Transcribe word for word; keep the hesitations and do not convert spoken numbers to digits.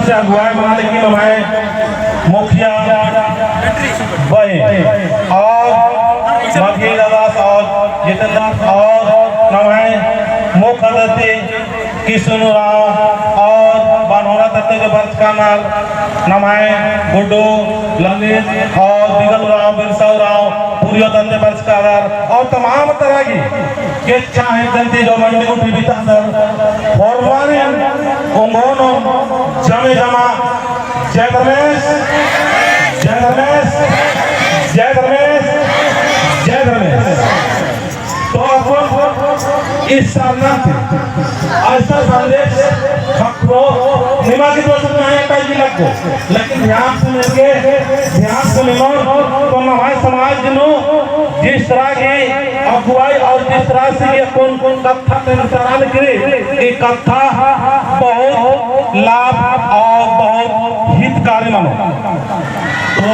से अगुवाई मना लगी नम्है मुखिया बहिन और मघी दादा और जितेंद्र और नम्है मुख्य अतिथि किसुन उराँव और बनोरा तत्ते के बरचका नर नम्है गुड्डू, ललित और बिगल उराँव, बिरसा उराँव, पुरियो तत्ते बरचका नर और तमाम तरह की के चाहे जल्दी जो मंडी उठी बिता सर, फॉर्मर इन ओंगोन जमे जमा, जय धर्मेस, जय धर्मेस, जय धर्मेस, जय धर्मेस। तो अपन इस सरना से ऐसा संदेश खक्रो निमा की दोस्त में आया काई भी लगो, लेकिन ध्यान से मिलके, ध्यान से मिलो, तो नम्है समाज नू जिस तरह की अगुवाई और जिस तरह से ये कौन कौन कत्था तेन सराल करी, ये कत्था बहुत लाभ और बहुत हितकारी मनो। तो